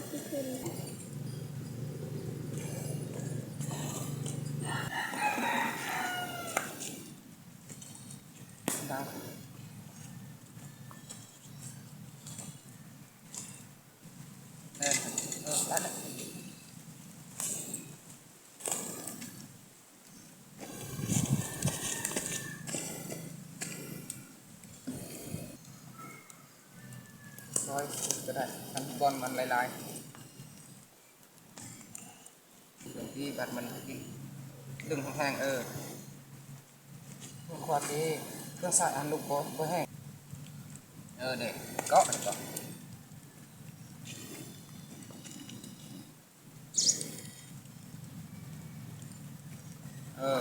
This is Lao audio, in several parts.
ດາວ ເອີ ເອີ ໄດ້ແລ້ວ. ຊອຍກະໄດ້ ອັນບ່ອນມັນຫຼາຍໆ ທີ່ບັດມັນດຶງແຮງໆ ເອີ ຄວາມດີ ເຄື່ອງໃຊ້ອັນລຸກບໍ່ ບໍ່ແຮງ ເອີ ເດ້ ເກາະ ເກາະ. ເອີ.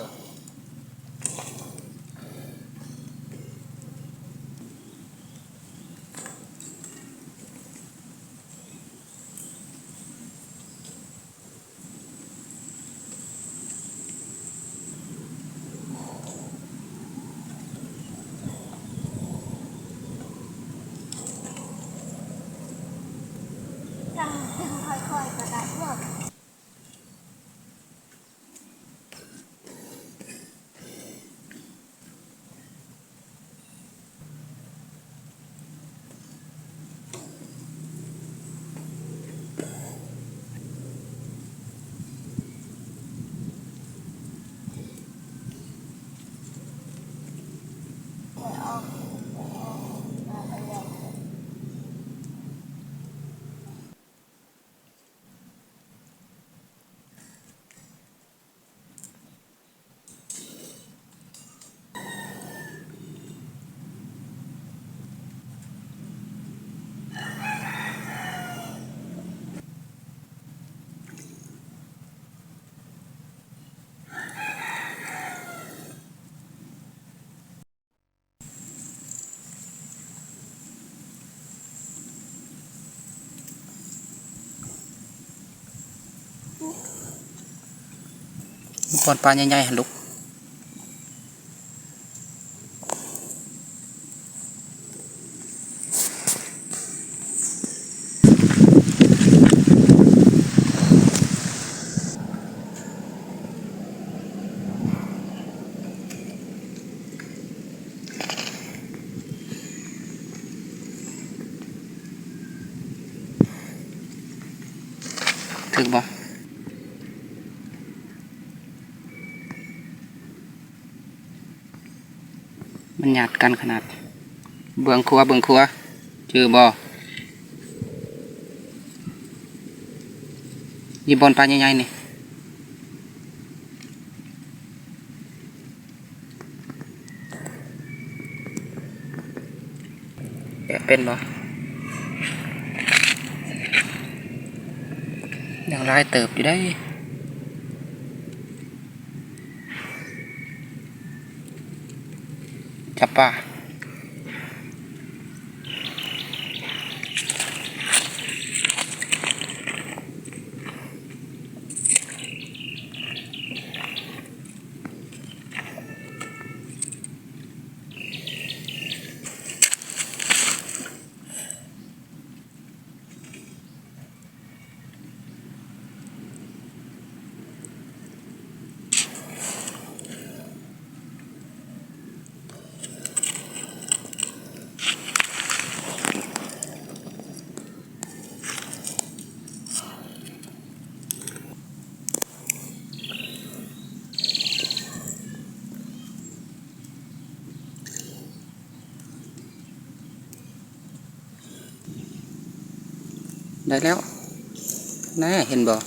ຄ່ອຍໆ ກະໄດ້ເນາະ. ບ່ອນປາໃຫຍ່ໆ ຫັ້ນລູກ. ຖືກບໍ່? ມັນຍາດກັນຂະໜາດ. ເບິ່ງຂົວ ເບິ່ງຂົວ ຈື່ບໍ່? ຢູ່ບ່ອນປາໃຫຍ່ໆ ນີ້. ແກະເປັນບໍ່? ຍັງຫຼາຍເຕີບຢູ່ເດ້. ຈັບປາ. ໄດ້ແລ້ວ ແນ່ ເຫັນບໍ່?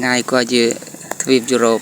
ງ່າຍກວ່າຢູ່ທະວີບຢູໂຣບ.